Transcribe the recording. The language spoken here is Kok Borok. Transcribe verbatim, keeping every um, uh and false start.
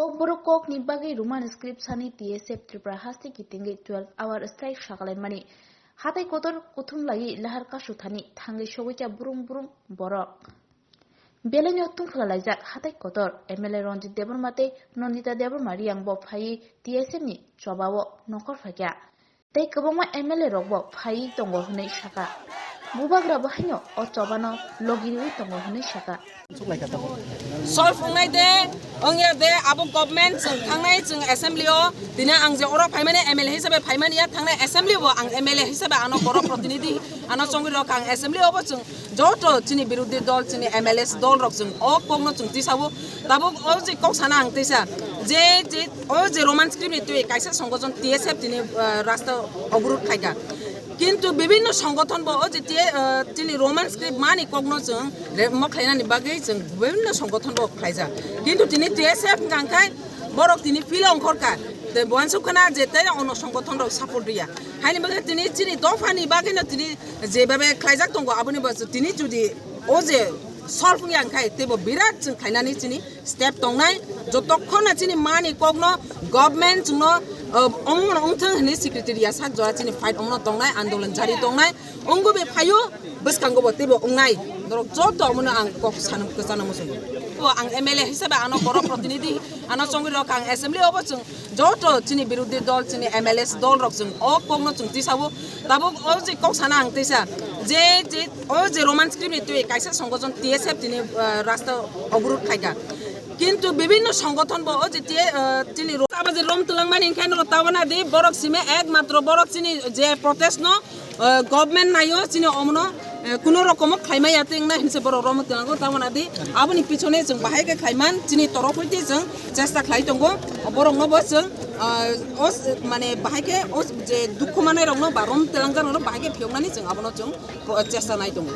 Kokborok kokni bagwi Roman script sani T S F Tripura haste kitingwi twelve hour strike sakalaimani. Hatai kotor kuthum laiwi lahar kasu thani thangwi sogwi kha brung brung borok. Belai no tungphla laijak hatai kotor M L A Ranjit Debbarma tei Nandita Debbarma Reang bo phaiwi T S F ni choba o nokol phaikha. Tei kwbangma M L A rok bo phaiwi tongo hwnwi sakha. Bubagra bo haino o choba no logi rwui tongo hwnwi sakha. Solve wngnai de, wngya de, abo government chwng thangnai chwng assembly o, tini ang je oro phaimani M L A hisabe phaimani ya, thangnai assembly o ang M L A hisabe ano borok protinidhi, ano chongwi rok ang assembly o bo chwng joto chini birodhi dol, chini M L A dol rok chwng o kok no chwng tisa o, tabuk o je kok sana ang tisa, je, je, o je Roman script ni twi kaisa songgojon T S F tini, ah, rasta oborod khaikha. Kintu bibinno songothon bo o je te, ah, chini Roman script mani kokno chwng re-, mo khlainani bagwi chwng bibinno songothon bo khlaijak. Kintu tini T S F hwnkha khe borok tini phil ongkhorkha. Tei bo uansuk khna je tei ono songothon rok support riya. Haini bagwi tini chini dophani bagwino tini jebabe khlaijak tongo, aboni bo tini jodi o je solve wngya khe teibo birat chwng khlainani chini step tongnai, jotokhon na chini mani kokno government chwngno, uh, ong, ongthwng hwnwi secretary ya sak jora chini fight ongno tongnai, andolon jari tongnai, ongbo be phaio, bwskango bo teibo ongnai, norok joto omono ang kok sanam kwchana muchungo. O ang M L A hisabe ano borok protinidhi, ano chongwi rok ang assembly obo chwng joto chini birodhi dol, chini M L A dol rok chwng o kokno chwng tisao, tabuk o je kok sana ang tisa, je, je, o je Roman script ni twi kaisa songojon T S F tini, uh, rasta oborod khaikha. Kintu bibinno songothon bo o je te, ah, chini ro-, abo je rom twlangmani hinkhe no tabana di borok simi ekmatro borok chini je protest no, ah, government naio chini omono, eh, kuno rokomo khlaimaya tei wngnai hinse borok rom twlango tabana di aboni pichone chwng bahai khe khlaiman chini torof hoite chwng chesta khlai tongo borok no bo chwng, ah, o s-, mane bahai khe o s-, je dukhu manai rok no ba rom twlangjak rok no bahai khe phiyoknani chwng abono chwng, oh, chesta nai tongo.